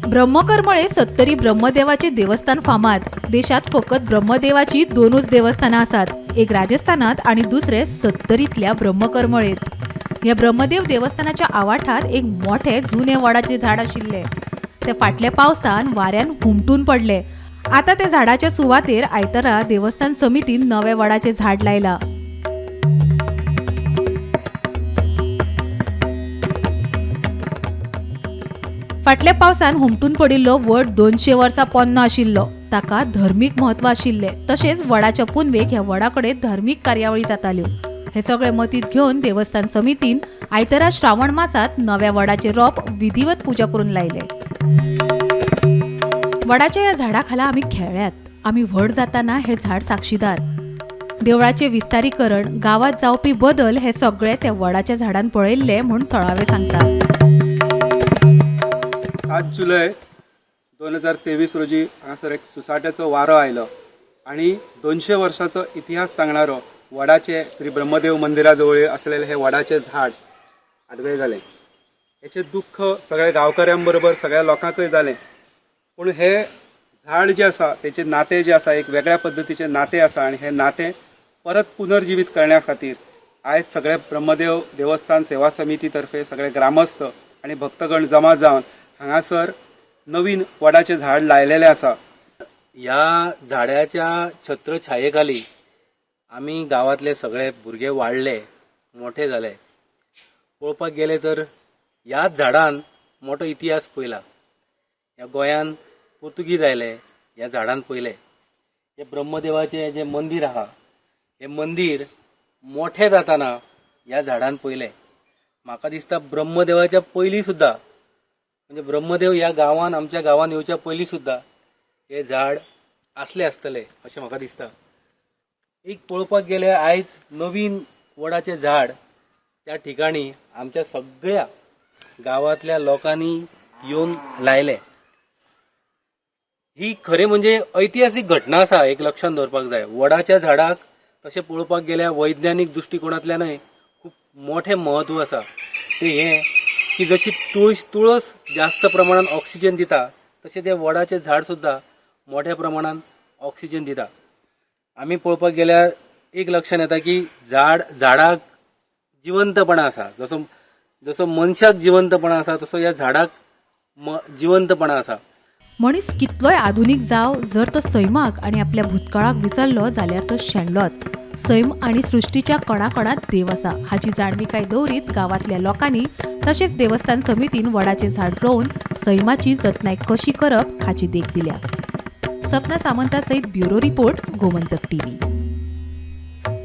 ब्रह्मकरमळे सत्तरी ब्रह्मदेवाचे देवस्थान फामाद. देशात फकत ब्रह्मदेवाची दोनूच देवस्थानां आसात, एक राजस्थानात आणि दुसरे सत्तरीतल्या ब्रह्मकरमळेत. ह्या ब्रह्मदेव देवस्थानाच्या आवाठात एक मोठे जुने वडाचे झाड आशिल्ले, ते फाटल्या पावसान वाऱ्यान हुमटून पडले. आता ते झाडाच्या सुवातेर आयतारा देवस्थान समितीन नवे वडाचे झाड लायला. फाटल्या पावसान हुमटून पडिल्लो वड 200 वर्सां पोन्नो आशिल्लो. ताका धर्मीक म्हत्व आशिल्लें. तशेंच वडाच्या पुनवेक ह्या वडा कडेन धर्मीक कार्यावळी जाताल्यो. हे सगळे मतींत घेवन देवस्थान समितीन आयतारा श्रावण मासांत नव्या वडाचे रोप विधिवत पुजा करून लायले. वडाच्या ह्या झाडा खाला आमी खेळ्ळ्यात. आमी व्हड जाताना हे झाड साक्षीदार. देवळाचे विस्तारीकरण, गांवांत जावपी बदल हे सगळे त्या वडाच्या झाडान पळयल्ले म्हूण थळावे सांगतात. 7 जुलय 2023 रोजी हांगासर एक सुसाट्याचो वारो आयलो आनी 200 वर्साचो इतिहास सांगणारो वडाचे श्री ब्रह्मदेव मंदिरा जवळ असलेले हे वडाचे झाड आडवे जालें. हेचें दुख्ख सगळ्या गांवकऱ्यां बरोबर सगळ्या लोकांकय जालें. पूण हे झाड जे आसा तेचें नातें जें आसा एक वेगळ्या पद्दतीचें नातें आसा आनी हें नातें परत पुनर्जिवीत करण्या खातीर आयज सगळे ब्रह्मदेव देवस्थान सेवा समिती तर्फे सगळे ग्रामस्थ आनी भक्तगण जमा जावन हांगासर नवीन वडाचें झाड लायलेलें आसा. ह्या झाडाच्या छत्रछायेखाली आमी गांवांतले सगळे भुरगे वाडले, मोठे जाले. पळोवपाक गेले तर ह्याच झाडान मोठो इतिहास पळयला. ह्या गोंयान पुर्तुगीज आयले, ह्या झाडान पळयले. हे ब्रह्मदेवाचें जें मंदीर आहा, हें मंदीर मोठें जाताना ह्या झाडान पळयलें. म्हाका दिसता ब्रह्मदेवाच्या पयलीं सुद्दां, म्हणजे ब्रह्मदेव ह्या गांवान, आमच्या गांवान येवच्या पयलीं सुद्दां हे झाड आसले आसतले अशें म्हाका दिसता. एक पळोवपाक गेल्यार आयज नवीन वडाचें झाड त्या ठिकाणी आमच्या सगळ्या गांवांतल्या लोकांनी येवन लायलें. ही खरें म्हणजे ऐतिहासीक घटना आसा, एक लक्षांत दवरपाक जाय. वडाच्या झाडाक तशें पळोवपाक गेल्यार वैज्ञानीक दृश्टिकोणांतल्यानय खूब मोठें म्हत्व आसा. तें हें की जशी तुळस जास्त प्रमाणान ऑक्सिजन दिता, तशें तें वडाचें झाड सुद्दां मोठ्या प्रमाणान ऑक्सिजन दिता. आमी पळोवपाक गेल्यार एक लक्षांत येता की झाडाक जिवंतपणा आसा. जसो जसो मनशाक जिवंतपणा आसा तसो ह्या झाडाक जिवंतपणा आसा. मनीस कितलोय आधुनीक जाव, जर तो सैमाक आनी आपल्या भूतकाळाक विसरलो जाल्यार तो शेणलोच. सैम आनी सृश्टीच्या कणाकणांत देव आसा हाची जाणविकाय दवरीत गांवांतल्या लोकांनी तशेंच देवस्थान समितीन वडाचें झाड रोवन सैमाची जतनाय कशी करप हाची देख दिल्या. सपना सामंता सयत ब्युरो रिपोर्ट, गोमंतक टीव्ही.